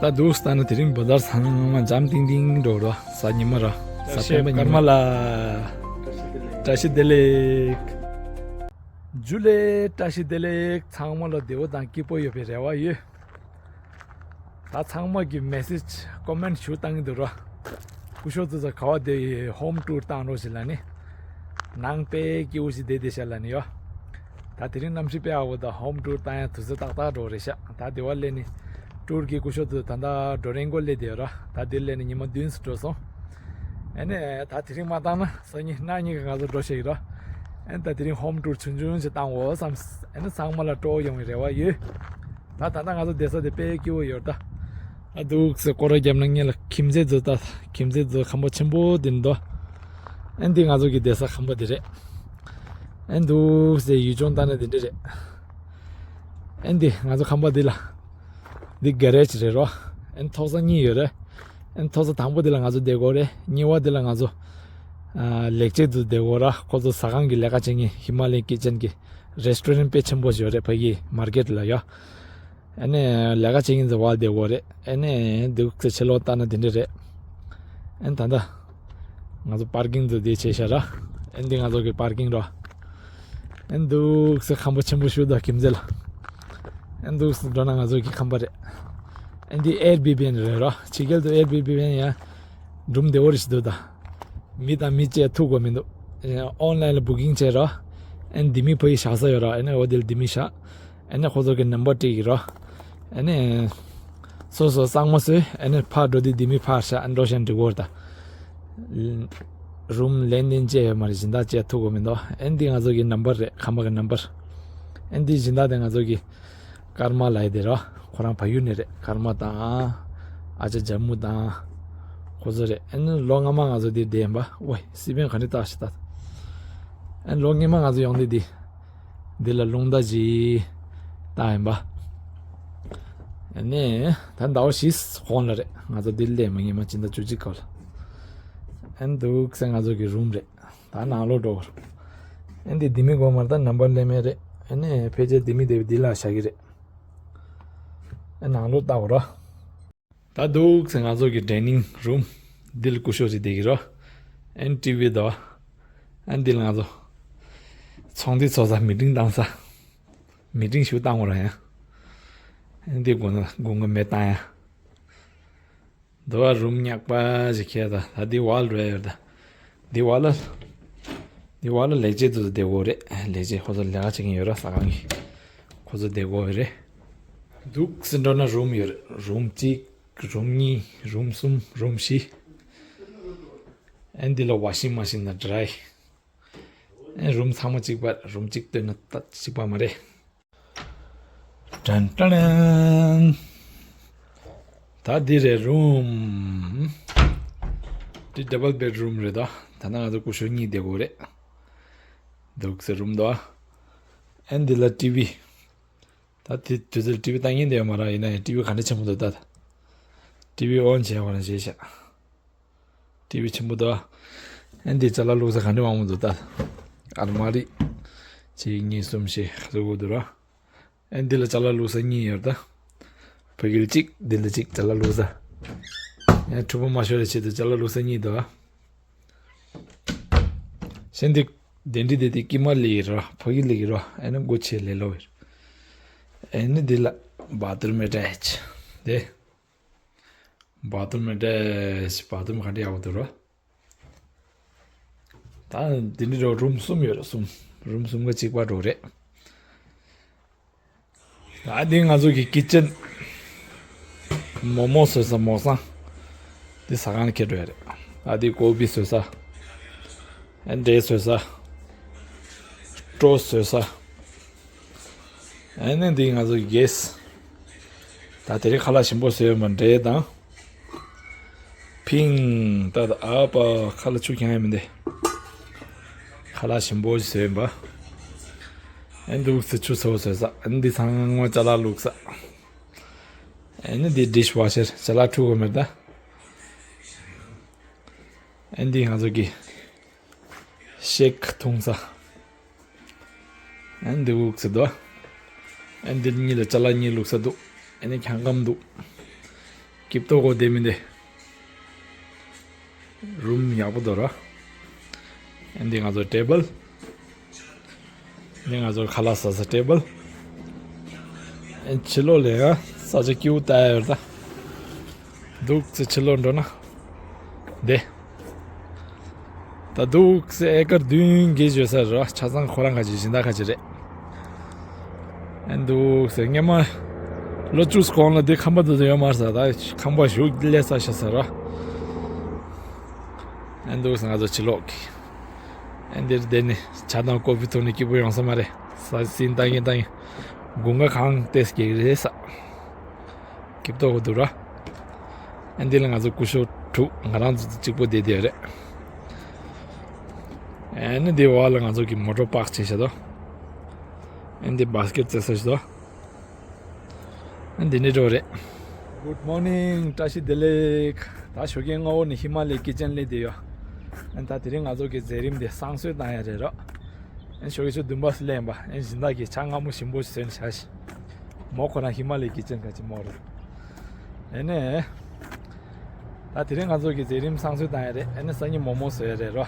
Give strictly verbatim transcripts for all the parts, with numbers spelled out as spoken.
ད་འདུག་སྟ་ན་དེ་རིང་བ་དར་ཚང་མ་འཇམ་ཏིང་ཏིང་འགྲོ་རོ། གཟའ་ཉི་མ་ར། གཟའ་སྤེན་པ་ཉི་མ་ལ། བཀྲ་ཤིས་བདེ་ལེགས། ཇུ་ལེ། བཀྲ་ཤིས་བདེ་ལེགས། ཚང་མ་ལ་བདེ་པོ་དང་སྐྱིད་པོ་ཡོད་པའི་རེ་བ་ཡོད། ད་ཚང་མ་གི་མེ་སེཇ་ཀོ་མེན་ཊི་ཞུ་བཏང་གི་འདུག་ར། སྐུ་ཞབས་ཚོ་ག་བ་དེ་ཧོམ་ཊུར་བཏང་རོགས་ཞེས་ལ་ནི། ནང་པའི་སྐྱིད་པོ་ཞིག་བསྡད་བསྡད་ཤག་ལ་ནི་ཡོ། ད་དེ་རིང་གནམ་གཤིས་དཔེ་ཡག་པོ་དང་ཧོམ་ཊུར་བཏང་ཡ་དུས་ཚོད་ཏག་ཏག་འགྲོ་རེད་ཤག་ད་དེ་བ་ལས་ནི་ཊུར་གི་སྐུ་ཞབས་ཚོ་ད་ལྟ་འགྲོ་རན་གོ་སླེབས་བསྡད་ཡོད་ར། ད་དེ་ལས་ནི་ཉི་མ་བདུན་ཙམ་འགྲོ་སོང་། ཨ་ནི་ད་དེ་རིང་མ་བཏང་ན་སང་ཉིན་གནངས་ཉིན་གི་ང་ཚོ་འགྲོ་ཤེས་ཀྱི་ར། ཨ་ནི་ད་དེ་རིང་ཧོམ་ཊུར་ཆུང་ཆུང་ཞིག་བཏང་འོ་བསམ། ཨ་ནི་ཚང་མ་ལ་སྤྲོ་པོ་ཡོང་བའི་རེ་བ་ཡོད། ད་ད་ལྟ་ང་ཚོ་བསྡད་ས་དེ་དཔེ་སྐྱིད་པོ་ཡོད་ད། ཨ་འདུག་སེ་སྐོར་ར་བརྒྱབ་ན་ངེད་ལ་ཁྱིམ་མཚེས་ཚོ་ད། ཁྱིམ་མཚེས་ཚོ་ཁང་པ་ཆེན་པོ་དེ་འདུག་ཨ་འདི་ང་ཚོ་གི་བསྡད་ས་ཁང་པ་དེ་རེད། ཨ་འདུག་སེ་ཡུལ་ལྗོངས་ལྟ་ན་དེ་འདྲ་རེད། ཨ་འདི་ང་ཚོ་ཁང་པ་འདི་ལ། འདི་ག་རེཇ་རེད་རོ། ཨ་ཐོག་ས་གཉིས་ཡོད་རེད། ཨ་ཐོག་ས་དང་པོ་འདི་ལ་ང་ཚོ་བསྡད་ཀྱི་ཡོད་རེད། གཉིས་པ་འདི་ལ་ང་ཚོ། ཨ་ལེགས་བྱས་ཚོ་བསྡད་ཀྱི་ཡོད་ར། ཁོ་ཚོ་ཟ་ཁང་གི་ལས་ཀ་བྱེད་མཁན་ཧི་མ་ལ་ཡན་ཀི་ཅན་གི་རེ་སི་ཊོ་རན་ཊི་དཔེ་ཆེན་པོ་ཞིག་ཡོད་རེད། ཕ་གི་མར་ཀེཊ་ལ་ཡོད། ཨ་ནི་ལས་ཀ་བྱེད་མཁན་ཚོ་བ་བསྡད་ཀྱི་ཡོད་རེད། ཨ་ནི་འདུག་སེ་ཕྱི་ལོགས་ལྟ་ན་དེ་འདྲ་རེད། ཨ་ནི་ད་ལྟ་ང་ཚོ་པར་ཀིང་ཚོ་དེ་བྱས་ཤག་ར། ཨ་ནི་འདི་ང་ཚོ་གི་པར་ཀིང་རོ། ཨ་ནི་འདུག་སེ་ཁང་པ་ཆེན་པོ་ཞིག་འདུག་ཁྱིམ་མཚེས་ལ། ཨ་ནི་འདུག་སེ་འགྲོ་ན་ང་ཚོ་གི་ཁང་པ་རེད། ཨ་ནི་འདི་ཨེར་བི་བི་ཨེན་རེད་རོ། ཕྱི་རྒྱལ་དུ་ཨེར་བི་བི་ཨེན་ཡང་རུམ་བདེ་པོ་རེ་ཞིག་འདུག་ད། མི་དང་མི་བཅས་ཐུག་དགོས་མི་འདུག་ཨོན་ལན་ལ་བུ་ཀིང་བྱས་རོ། ཨ་ནི་འདི་མི་ཕ་གི་བཞག་ས་ཡོད་རོ། ཨ་ནི་འོ་དེ་ལ་འདི་མི་བཞག་ཨ་ནི་ཁོ་ཚོ་གི་ནམ་བར་སྤྲད་ཀྱི་རོ། ཨ་ནི་སོ་སོ་གཙང་མ་བཟོས། ཨ་ནི་ཕར་འགྲོ་དུས་འདི་མི་ཕར་བཞག་ཨ་ནི་འགྲོ་ཤེས་འགྲིག་གི་ཡོད་ད། རུམ་ལེན་ཏིན་བཅས་ཡོད་མ་རེད། སྦྱིན་བདག་བཅས་ཐུག་དགོས་མི་འདུག་ཨ་ནི་འདི་ང་ཚོ་གི་ནམ་བར་རེད། ཁང་པ་གི་ནམ་བར། ཨ་ནི་འདི་སྦྱིན་བདག་དེ་ང་ཚོ་གི་ཀརྨ་ལབ་ཡ་དེ་རོ། ཁོ་རང་བལ་ཡུལ་ནས་རེད། ཀརྨ་དང་ཨ་ཅག་ཇམ་མུ་དང་ཁོ་ཚོ་རེད། ཨ་ནི་ལོ་སྔ་མ་ང་ཚོ་འདིར་བསྡད་ཡིན་པ། ཝེ་སི་པན་ག་འདྲ་བཏགས་ཤག་ད། ཨ་ནི་ལོ་སྔ་མ་ང་ཚོ་ཡོང་དུས་འདི། འདི་ལ་རླུང་རྟ་ཅིག་བཏགས་ཡིན་པ། ཨ་ནི་ད་ཟླ་བ་བཞི་གོང་ལ་རེད། ང་ཚོ་འདིར་སླེབས་མ་སྔོན་མ་སྤྱི་ཟླ་བཅུ་གཅིག་སྐབས་ལ། ཨ་ནི་འདུག་སེ་ང་ཚོ་གི་རུམ་རེད། ད་ནང་ལོགས་འགྲོ་བར། ཨ་ནི་འདི་མི་དགོས་མ་རེད། ད་ནམ་བར་ལེན་མེད་རེད། ཨ་ནི་ཕལ་ཆེར་འདི་མི་དེ་འདི་ལ་བཞག་གི་རེད། ཨ་ནང་ལོགས་ལྟ་བར། ད་འདུག་སེ་ང་ཚོ་གི་ཌའི་ནིང་རུམ་འདི་ལ་སྐུ་ཞབས་ཅིག་བསྡད་ཀྱི་རོ། ཨ་ནི་ཊི་ཝི་འདུག་ཨ་ནི་འདི་ལ་ང་ཚོ་ཚོང་འདི་ཚོགས་ས་མི་ཊིང་བཏང་ས། མི་ཊིང་ཞིག་བཏང་བ་ར་ཡང་། ཨ་ནི་འདི་དགོང་དག་དགོང་དག་མེ་བཏང་ཡ། འདི་བ་རུམ་ཉག་པ་ཞིག་ཁྱེར་ད། ད་འདི་བ་ལ་འགྲོ་ཡ་ཡོད་ད། འདི་བ་ལ། འདི་བ་ལ་ལེགས་བྱས་ཚོ་བསྡད་ཀྱི་ཡོད་རེད། ལེགས་བྱས་ཁོ་ཚོ་ལས་ཀ་བྱེད་མཁན་ཡོད་ར། ཟ་ཁང་གི། ཁོ་ཚོ་བསྡད་ཀྱི་ཡོད་རེད། འདུག་སེ་འགྲོ་ན་རུམ་ཡོད་རེད། རུམ་གཅིག་རུམ་གཉིས། རུམ་གསུམ། རུམ་བཞི། ཨ་ནི་འདི་ལ་ཝ་ཤིང་མ་ཤིན་དང་ཌི་རའི། ཨ་ནི་རུམ་ཚང་མ་གཅིག་པ་རེད། རུམ་གཅིག་བཏོན་ན་ད་གཅིག་པ་མ་རེད། ཏན་ཏན། ད་འདི་རེད་རུམ། འདི་ཌབ་བལ་བེཌ་རུམ་རེད་ད། ད་ནང་ང་ཚོ་སྐུ་ཞབས་གཉིས་བསྡད་ཀྱི་ཡོད་རེད། འདུག་སེ་རུམ་འདུག་ཨ་ནི་འདི་ལ་ཊི་ཝི། ད་དེ་དུས་ཚོད་ཊི་ཝི་ལྟ་མཁན་དེ་ཡོད་མ་རེད། ཡིན་ན་ཡང་ཊི་ཝི་ག་འདྲ་ཆེན་པོ་འདུག་ད། ཊི་ཝི་ཨོན་བྱས་པ་ན་བྱས་ཤག་ཊི་ཝི་ཆེན་པོ་འདུག་ཨ་ནི་འདི་ཅ་ལག་བླུགས་ས་ག་འདྲ་མང་པོ་འདུག་ད། ཨལ་མ་རི། གཅིག་གཉིས་གསུམ་བཞི་ག་ཚོད་དགོས་འདུག་ར། ཨ་ནི་འདི་ལ་ཅ་ལག་བླུགས་ས་གཉིས་ཡོད་ད། ཕ་གི་ལ་གཅིག་འདི་ལ་གཅིག་ཅ་ལག་བླུགས་ས། ཡང་འཁྲུལ་པོ་མ་ཤོར་བའི་ཆེད་དུ་ཅ་ལག་བླུགས་ས་གཉིས་འདུག་ཨ་ནི་འདི་གདན་འདྲེན་དེ་དེ་དཀྱིལ་མ་ལ་ཡོད་ར། ཕ་གི་ལ་ཡོད་ར། ཨ་ནི་སྒོ་ཕྱེ་ལེ་ལོ་ཡོད། ཨ་ནི་འདི་ལ་བཱ་ཐི་རུམ་ཨེ་ཊེཆ་དེ། བཱ་ཐི་རུམ་ཨེ་ཊེཆ། བཱ་ཐི་རུམ་ག་འདྲ་ཡག་པོ་འདུག་ར། ད་འདི་འདྲ་རུམ་གསུམ་ཡོད་ར། གསུམ། རུམ་གསུམ་ཀ་གཅིག་པ་འགྲོ་རེད། ད་འདི་ང་ཚོ་གི་ཀི་ཅན། མོག་མོག་བཟོ་ས་མོག་སང་། འདི་ཟ་ཁང་ལ་ཁྱེར་འགྲོ་ཡ་རེད། ད་འདི་ཀོ་བི་བཟོ་ས། ཨ་ནི་འབྲས་བཟོ་ས། སྤྲོ་བཟོ་ས། ཨ་ནི་འདི་ང་ཚོ་གི་གེ་སི། ད་དེ་རིང་ཁ་ལག་ཞིམ་པོ་བཟོས་ཡོད་པ་འབྲས་དང་། ཕིང་། ད་ད་ཨ་པ་ཁ་ལག་ཆུ་ཁྱང་ཡ་མི་འདི། ཁ་ལག་ཞིམ་པོ་ཞིག་བཟོས་ཡིན་པ། ཨེ་འདུག་སེ་ཆུ་ཚོད་བཟོས་ས། ཨེ་འདི་ཚང་མ་ཅ་ལག་བླུགས་ས། ཨེ་ནི་འདི་ཌིཤ་ཝ་ཤར་ཅ་ལག་འཁྲུ་དགོས་མེད་ད། ཨེ་འདི་ང་ཚོ་གི་ཤེག་འཐུང་ས། ཨེ་འདི་བླུགས་ས་འདུག་ཨེ་འདི་གཉིས་ལ་ཅ་ལག་གཉིས་བླུགས་ས་འདུག་ཨེ་ནི་འཁྱག་སྒམ་འདུག་སྐྱིད་ཏོག་གོ་དེ་མིན་དེ། རུམ་ཡག་པོ་འདུག་ར། ཨ་འདི་ང་ཚོ་ཊེ་བལ། འདི་ང་ཚོ་ཁ་ལག་ཟ་ས་ཊེ་བལ། ཨ་ཕྱི་ལོགས་ལ་ཡང་ས་ཆ་སྐྱིད་པོ་ལྟ་ཡ་ཡོད་ད། འདུག་སེ་ཕྱི་ལོགས་འགྲོ་ན། འདི། ད་འདུག་སེ་ཨེ་ཀར་བདུན་བརྒྱད་ཡོད་ས་རེད། ཆ་ཚང་ཁོ་རང་ཁ་ཅིག་སྦྱིན་བདག་ཁ་ཅིག་རེད། ཨེ་འདུག་སེ་སྔོན་མ་ལོ་བཅུ་གོང་ལ་འདི་ཁང་པ་འདི་ཚོ་ཡོད་མ་རེད་ས། ད་ཁང་པ་ཞུགས་ལས་ས་ཤ་ས་ར། ཨེ་འདུག་སེ་ང་ཚོ་ཕྱི་ལོགས་ཀྱི་ཨེ་འདིར་བསྡད་ནས་ཇ་དང་ཀོ་ཕི་འཐུང་ནས་སྐྱིད་པོ་ཡོང་ས་མ་རེད། ས་སིན་ཏང་ཡིན་ཏང་ཡིན། དགུན་ཁ་གང་ཏེས་སྐྱེ་གི་རེད་ས། སྐྱིད་ཏོག་གོ་འདུག་ར། ཨ་འདི་ལ་ང་ཚོ་སྐུ་ཞབས་དྲུག་ང་རང་ཚོ་གཅིག་པོ་བསྡད་བསྡད་རེད། ཨ་ནི་འདི་བ་ལ་ང་ཚོ་གི་མོ་ཊ་པཱག་བྱས་བཞག་དོ། ཨ་འདི་བཱ་སི་ཀེཊ་རྩེ་ས་ཞིག་དོ། ཨ་འདི་ནི་འགྲོ་རེད། Good morning. བཀྲ་ཤིས་བདེ་ལེགས། ད་ཞོགས་ཀས་སྔ་པོ་ནས་ཧི་མ་ལའི་ཀི་ཅན་སླེབས་བསྡད་ཡོད། ཨ་ད་དེ་རིང་ང་ཚོ་གི་མཛད་རིམ་དེ་བསང་གསོལ་བཏང་ཡ་རེད་རོ། ཨ་ཞོགས་ཀས་ཆུ་བདུན་པ་སླེབས་པ་ཨ་སྦྱིན་བདག་གིས་ཇ་མངར་མོ་ཞིམ་པོ་ཞིག་བཟོས་ནས་བཞག་ཤིག་མོ་ཁོ་རང་ཧི་མ་ལའི་ཀི་ཅན་ག་ཅིག་མོ་རེད། ཨ་ནི། ད་དེ་རིང་ང་ཚོ་གི་མཛད་རིམ་བསང་གསོལ་བཏང་ཡ་རེད། ཨ་ནི་སང་ཉིན་མོག་མོག་བཟོ་ཡ་རེད་རོ།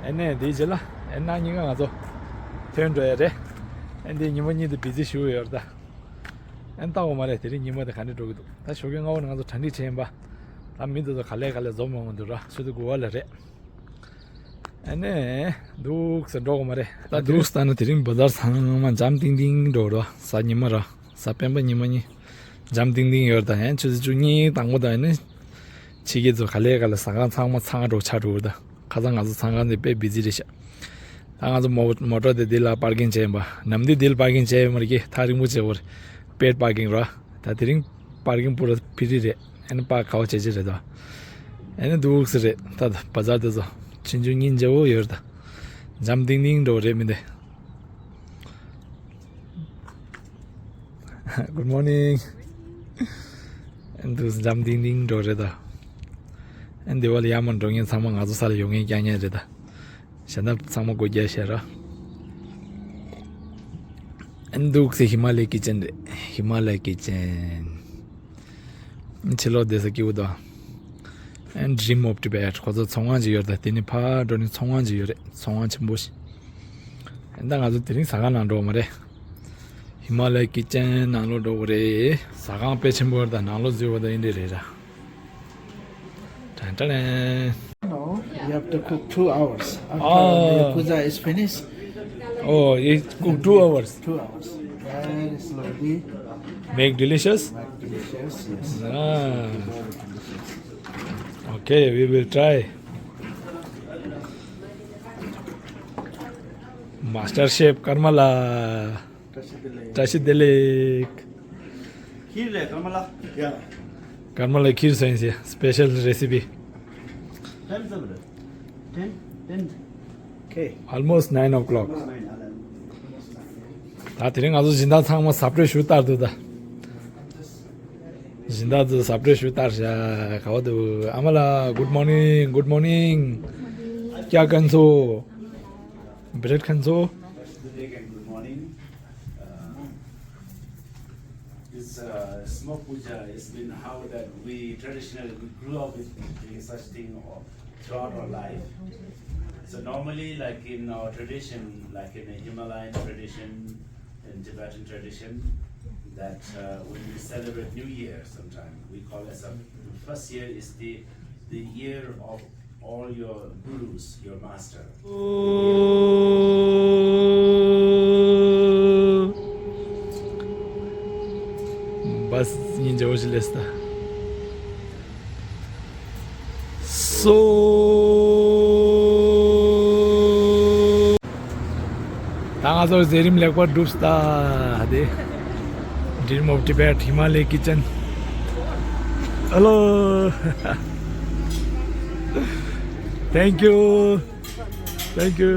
ཨ་ནི་དེའི་རྗེས་ལ་ཨ་ནི་གཉིས་ཀ་ང་ཚོ་ཐོན་འགྲོ་ཡ་རེད། ཨ་འདི་ཉི་མ་གཉིས་དེ་བི་ཛི་ཞུ་ཡོད་རེད་ད། ཨ་ནི་ལྟ་འོ་མ་རེད། དེ་རིང་ཉི་མ་དེ་ག་འདྲ་འགྲོ་གི་འདུག་ད་ཞོགས་ཀས་སྔ་པོ་ནས་ང་ཚོ་གྲ་སྒྲིག་བྱས་ཡིན་པ། ད་མི་འདི་ཚོ་ག་ལེ་ག་ལེ་འཛོམས་ཡོང་གི་འདུག་ར། ཆུ་ཚོད་དགུ་པ་ལ་རེད། ཨ་ནི། འདུག་སེ་འགྲོ་གི་མ་རེད། ད་འདུག་སེ་ད་ནི་དེ་རིང་བ་ཛར་ཚང་མ་འཇམ་ཏིང་ཏིང་འགྲོ་རོ། གཟའ་ཉི་མ་ར། གཟའ་སྤེན་པ་ཉི་མ་གཉིས། འཇམ་ཏིང་ཏིང་ཡོད་ད། ཡང་ཆུ་ཚོད་བཅུ་གཉིས་དང་པོ་ད་ནི། ཕྱི་རྒྱལ་ཚོ་ག་ལེ་ག་ལེ་ཟ་ཁང་ཚང་མ་ཚང་འགྲོ་ཆགས་འགྲོ་ད། ཁ་སང་ང་ཚོ་ཚང་ཁང་དེ་དཔེ་བི་ཛི་རེད་ཤག་ད་ང་ཚོ་མོ་མོ་ཊ་དེ་འདི་ལ་པར་ཀིང་བྱས་ཡིན་པ། ནམ་དུས་འདི་ལ་པར་ཀིང་བྱས་ཡོད་མ་རེད་ཀི། ཐག་རིང་པོ་བྱས་པ་རེད། པེཌ་པར་ཀིང་ར། ད་དེ་རིང་པར་ཀིང་པུ་ར་ཕི་རི་རེད། ཨ་ནི་པར་ཀ་བ་བྱེད་ཀྱི་རེད་ད། ཨ་ནི་འདུག་སེ་རེད། ད་ད་བ་ཛར་དེ་ཚོ་ཆུང་ཆུང་སྙིང་རྗེ་བོ་ཡོད་རེད་ད། འཇམ་ཏིང་ཏིང་འགྲོ་རེད་མི་འདི། Good morning. ཨ་འདུག་འཇམ་ཏིང་ཏིང་འགྲོ་རེད་ད། ཨ་འདི་བ་ལ་ཡར་མར་འགྲོ་མཁན་ཚང་མ་ང་ཚོ་ས་ལ་ཡོང་མཁན་རྐྱང་རྐྱང་རེད་ད། གཞན་དག་ཚང་མ་སྒོ་རྒྱག་བཞག་ར། ཨ་འདུག་སེ་ཧི་མ་ལའི་ཀི་ཅན་རེད། ཧི་མ་ལའི་ཀི་ཅན། ཕྱི་ལོགས་བསྡད་ས་སྐྱིད་པོ་འདུག་ཨ་Dream of Tibet ཁོ་ཚོ་ཚོང་ཁང་ཅིག་ཡོད་རེད་ད། དེ་ནི་ཕར་འགྲོ་ནི་ཚོང་ཁང་ཅིག་ཡོད་རེད། ཚོང་ཁང་ཆེན་པོ་ཞིག་ཨ་ད་ང་ཚོ་དེ་རིང་ཟ་ཁང་ནང་འགྲོ་མ་རེད། ཧི་མ་ལའི་ཀི་ཅན་ནང་ལོགས་འགྲོ་དགོས་རེད། ཟ་ཁང་དཔེ་ཆེན་པོ་རེད་ད། ནང་ལོགས་འཛུལ་བ་ད་ཨིན་འདྲ་རེད་ར། ཏན་ཏན། No, you have to cook two hours. After Ah. the puja is finished, Oh, it cook two hours. Two hours. Very slowly. Make delicious? Make delicious, yes. Ah. Very delicious. Okay, we will try. Master chef Karmala. བཀྲ་ཤིས་བདེ་ལེགས། ཁིར་ལས་ཀར་མ་ལ། ཡ། ཀར་མ་ལ་ཁིར་སོན་སི་སྤེ་ཤལ་རེ་སི་པི། ཊེན་ཙམ་རེད། ཊེན། ཊེན། Okay. Almost nine o'clock. ད་དེ་རིང་ང་ཚོ་སྦྱིན་བདག་ཚང་མ་ཟ་འཕྲོད་ཞུ་ལྟར་འདུག་ད། སྦྱིན་བདག་ཚོ་ཟ་འཕྲོད་ཞུ་ལྟར་བྱ། ག་བ་འདུག་ཨ་མ་ལགས། Good morning. Good morning. ཀྱ་ཀན་ཚོ། བྲེད་ཁན་ཚོ། Good morning. Uh, this uh, smoke puja has been how that we traditionally we grew up with doing such thing all throughout our life. So normally, like in our tradition, like in a Himalayan tradition, in Tibetan tradition, that uh, when we celebrate New Year, sometime we call as a the first year is the the year of all your gurus, your master. Bas, ninja hoje lesta. So. ད་ང་ཚོ་མཛད་རིམ་ལེགས་པར་གྲུབ་ས་དེ། Dream of Tibet Himalaya Kitchen. Hello. Thank you. Thank you.